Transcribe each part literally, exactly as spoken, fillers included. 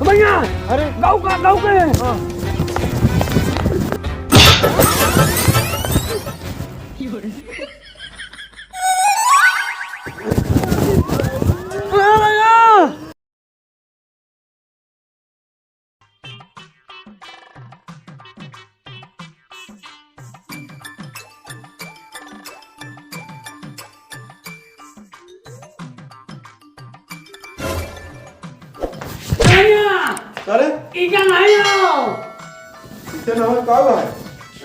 भैया, अरे। गाँव का, गाँव का है। हाँ। अरे भैया। भैया! अरे? इका नहीं हो। इसे ना हो, का हुआ है?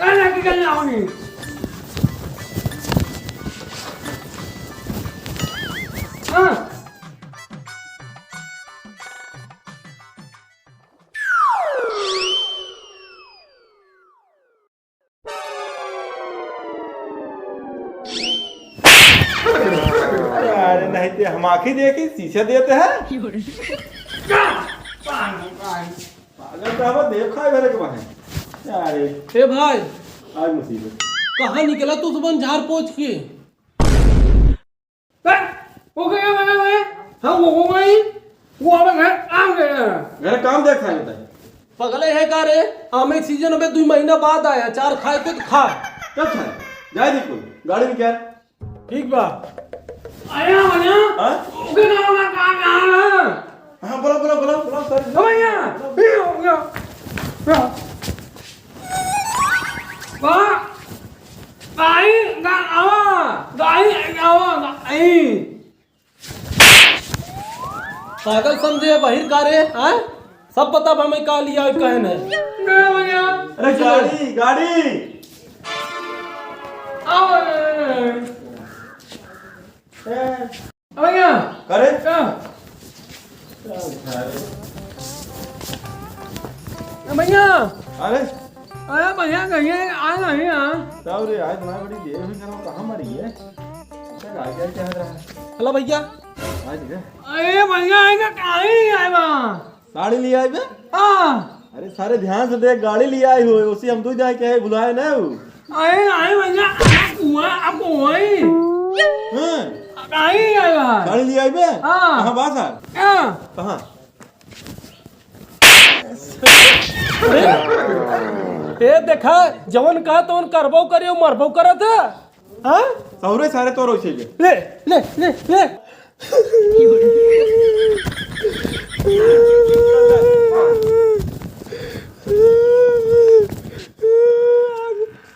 अरे, इका ना होनी। हाँ। अरे नहीं ते हम आँखी देखी, शीशा देते हैं। पागल तो अब देव खाए भरे के बहाने। अरे ए भाई, आज मुसीबत। कहाँ निकला तू सुबह झाड़ पोछ के? हैं? वो क्या बना हुआ है? हम लोगों का ही? वो अब घर काम कर रहा है। घर काम देख रहा है। पगले है का रे? आमे सीजन में दुइ महीना बाद आया, चार खाए के तो खा। कब खाए? जाए दी कोई, गाड़ी में क्या? ठीक बा। आया भैया? हाँ? वो क्या बना हुआ काम यहाँ है? हाँ, बोला, बोला, बोला, बोला, सर। ओ भैया, ये हो गया। वाह। गाई, गा-, आवा, गाई, आवा, गाई। पागल समझे बहिर का रे, हाँ? सब पता बा मैं का लिया और कहन है। अरे गाड़ी, गाड़ी। आवा। ए। भैया। अरे? का? ए भैया। अरे? अरे भैया, कहिए, आ नहीं यार। तब रे, आज तुम्हारी बड़ी देर हुई, कहाँ मरी है? अच्छा, आ गया क्या रहा? हेलो भैया। आ गया। अरे भैया, आएगा, कहीं आएगा? साड़ी लिया आइबे? हाँ। अरे सारे ध्यान से देख, गाड़ी लिया आई हो, उसी हम दू जाए के है, भुलाए ना हो। अरे, अरे भैया, आप हुआ, आप हुआ ही। हाँ। कहीं आएगा? साड़ी लिया आइबे? हाँ। कहाँ बा सार? हाँ। कहाँ? ए देखा, जवन कहा तवन करबो करे, मरबो करत है। हाँ? सहुरे सारे तोरो छेबे। ले, ले, ले, ले।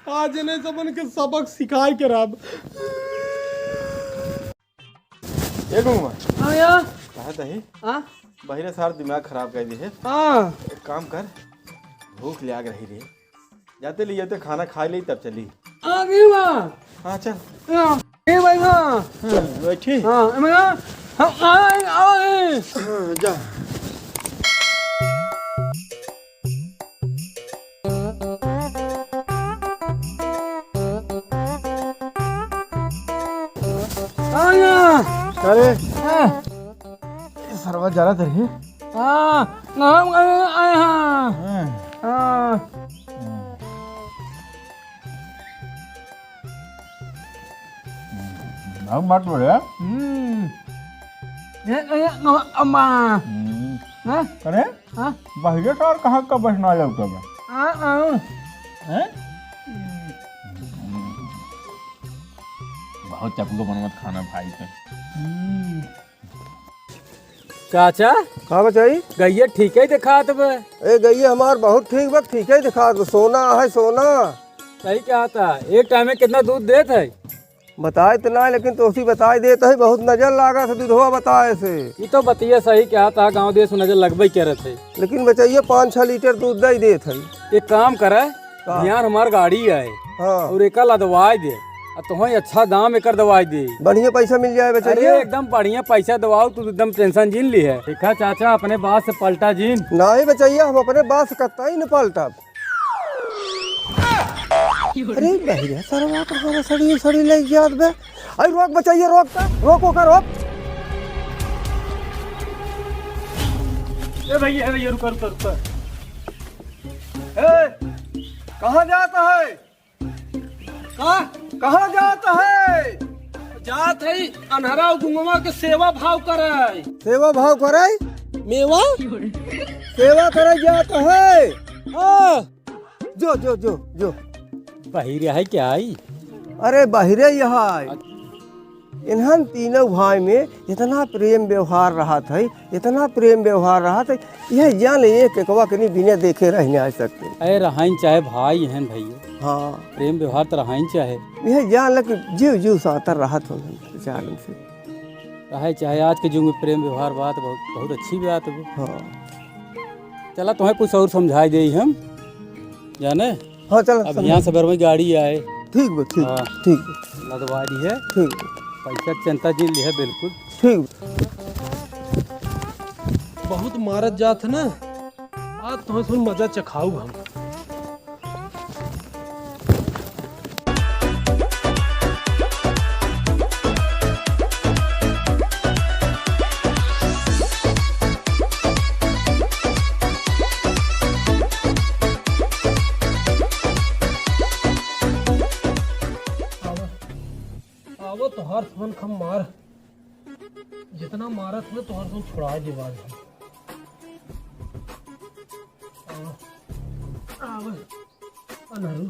आज, आज इन्हें सबन के सबक सिखाए के रहब। ए गुंगवा। हाँ भैया। कहा दही? हाँ? बहिरे सार दिमाग खराब कर दी है। हाँ। एक काम कर, भूख लाग रही रे, जाते ले जाते खाना खा ले तब चली। आ गई बा। हाँ, चल। हाँ, ए भाई, हाँ। हाँ, बैठी। हाँ, ए भैया, हम आ, आ, ए। हाँ, जा। आ गया। अरे। हाँ। ये सरवा जरा तेरे। हाँ, हम आए, आए, हाँ। हाँ। हाँ। अब बात बोले। हम्म। ये, ये, अम्मा। हम्म। हाँ? अरे? हाँ? बहिरे सार कहाँ का बस ना जाऊ तब? हाँ, हाँ। हैं? बहुत चपको बनवत खाना भाई से। हम्म। चाचा, का बचाई? गइया ठीक ही दिखात बा। ए, गइया हमार बहुत ठीक बा, ठीक ही दिखात बा। सोना है, सोना। सही कहा था, एक टाइम में कितना दूध देत है? बताए तो ना, लेकिन तोसी बताए देत है, बहुत नजर लागत है दूधवा बताए से। ई तो बतिया सही कहा था, गाँव देश में नजर लगबे करत है। लेकिन बचैया पाँच छह लीटर दूध दे देत है। एक काम करे, का? बिहान हमार गाड़ी आए हाँ। और एका लदवाए दे, आ तोहई अच्छा दाम एकर दवाई दे। बढ़िया पैसा मिल जाए बचैया। अरे एकदम बढ़िया पैसा दवाओ, तू एकदम tension जिन ली है। देखा चाचा, अपने बात से पलटा जिन। नाही बचैया, हम अपने बात से कतई न पलटब। अरे बहिरे सरवा कहाँ सड़ी सड़ी ले जात बे? अरे रोक बचैया, रोक ता, रोक ओका, रोक। ए भैया, ए भैया, रुका, रुका, रुका। ए, कहाँ जाता है? का? कहाँ जाता है? जात है अन्हरा गुंगवा के सेवा भाव करे। सेवा भाव करे? मेवा? सेवा करे जात है। हाँ। जो, जो, जो, जो। बहिरे है क्या आई? अरे बहिरे यहाँ आई। इन्हन तीनों भाई में इतना प्रेम व्यवहार रहत है, इतना प्रेम व्यवहार रहत है, यह जान ले एक एकवा के नहीं बिना देखे रह नहीं सकते। अरे रहाइन चाहे भाई हैं भैया। हाँ। प्रेम व्यवहार तो रहाइन चाहे। यह जान ले कि जीव जीव सातर रहत हो चालन से। रहे चाहे आज के युग में प्रेम व्यवहार बात बहुत, बहुत अच्छी बात है। हाँ। चला तुम्हें कुछ और समझाई देई हम, जाने? हाँ, चला, अब समझा। यहाँ से बरमई गाड़ी आए। ठीक बा, ठीक, हाँ। ठीक बा। लदवा दी है। ठीक बा। पैसा के चिंता जिन लिहे बिल्कुल। ठीक बा। बहुत मारत जात है ना, आज तुम्हें सुन मजा चखाऊ हम। आवो, तोहार फोन खम मार। जितना मारत है, तोहार फोन छुड़ा दे बाज हम। आवो, आवो। अनहरू,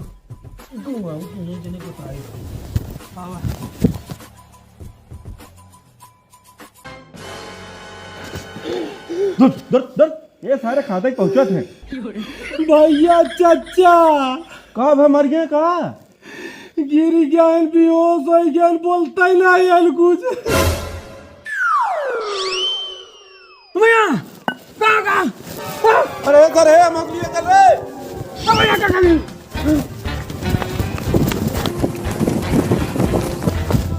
तू आओ, तू ये जने को ताई। आवो। धुर, धुर, धुर। ये सारे खाते पहुंचत हैं। भैया, चचा। का भा, मर गए का? गिर गया, बेहोश हो गया, बोलता ही नहीं है कुछ। भैया, का, का? अरे, कर रे, हम लिए कर रे। भैया, का, का?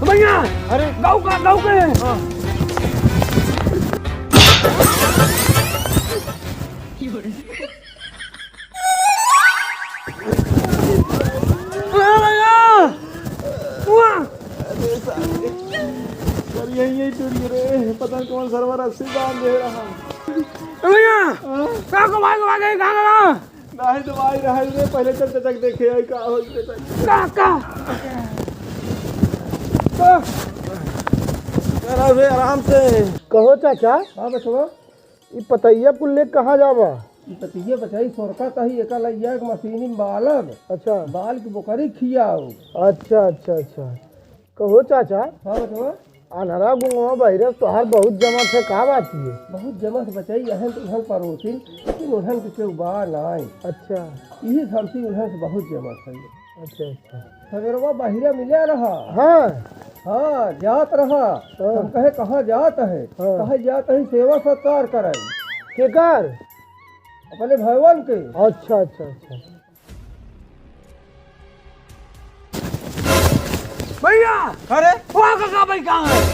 भैया, अरे। गाँव का, गाँव के। हाँ। अरे भैया। वाह। अरे साले। सर, यही, यही टूट गए रे। पता नहीं कौन सरवा रस्सी बांध दे रहा। ए भैया, हाँ? का को भाई, को भाई, कहाँ गया? नहीं तो भाई, रहा रे, पहले चल चचा के देखे, आई का हो चचा। का, का? चल अबे आराम से। कहो चाचा। हाँ बचवा। ई पतैया कुल ले कहाँ जावा? ई पतैया बचाई सोरका कही, एका लइया एक मशीनी में बालब। अच्छा। बाल के बोकरी खियाओ। अच्छा, अच्छा, अच्छा। कहो चाचा, हाँ बचवा। अनहरा गुंगवा बहिरस तोहार बहुत जमत है, का बात है? बहुत जमत बचाई, अहन तो उन्हन परोसिन, लेकिन उन्हन के केहू बा नाई। अच्छा। यही हमसे उन्हन से बहुत जमत है। अच्छा, अच्छा। सवेरवा बहिरा मिला रहा। हाँ। हाँ, जात रहा। हाँ। हम कहे, "कहाँ जात है?" हाँ। कहे, "जात है सेवा सत्कार कराई।" केकर? अपने भगवान के। अच्छा, अच्छा, अच्छा। भैया! अरे? वहाँ का, का भाई कहाँ है?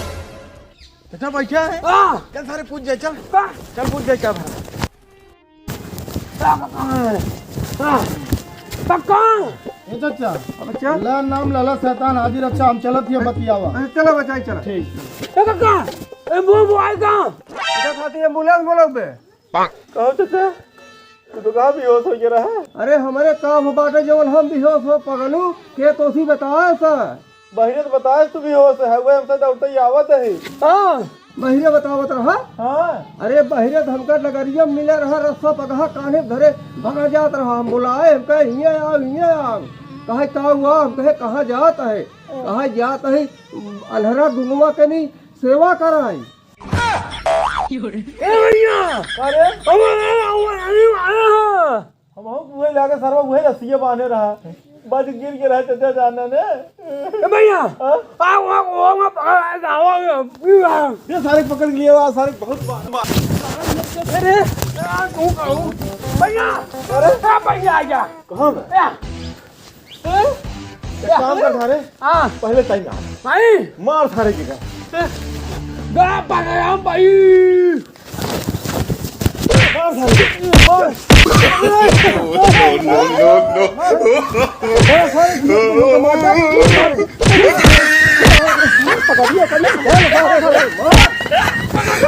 बेटा बैठा है? हाँ। चल सारे पूछ जाए, चल। का? चल पूछ जाए क्या भा। का, का, का है? हाँ। का, का? ए चाचा। अब क्या? ला नाम लाला शैतान हाजिर, अच्छा हम चलत हिया बतियावा। अरे चला बचाई चला। ठीक। ए काका, एम्बुलेंस आए का? बेटा साथी एम्बुलेंस बोलो बे। कहो चाचा, तू तो कहाँ बेहोश हो गया रहा? अरे हमरे काम हो बाटे जवन हम बेहोश हो पगलू, के तोसी बताए सा? बहिरे तो बताए तू बेहोश है, वह हमसे दौड़ते ही आवत है। हाँ। बहिरे बतावत रहा? हाँ। अरे बहिरे तो हमका डगरिया में मिला रहा, रस्सा पगहा कान्हे धरे भगा जात रहा। हम बुलाए, हमका हियाँ आओ, हियाँ आओ। कहे का हुआ? हम कहे कहाँ जात है? कहा जात है अल्हरा गुंगवा के नहीं सेवा कराई। ए भैया! अरे? अरे, अरे, अरे, अरे, अरे, हाँ। हम हो उहे लागे सरवा उहे रस्सिया बांधे रहा। बच गिर के रहे चाचा जाना ने। ए भैया! हाँ? आ, आ, आ, आ, आ, आ, आ, ये सारे पकड़ के लिए आ, सारे बहुत बार, बार। अरे, आ, तू कहूँ। भैया! अरे? आ, भैया, आ जा। कहाँ बे? या। एक काम कर सारे, हाँ। पहले टाइम आ। भाई। मार सारे की का। गा पकड़ा भाई। मार सारे की, मार। No, no, no, no। मार सारे की,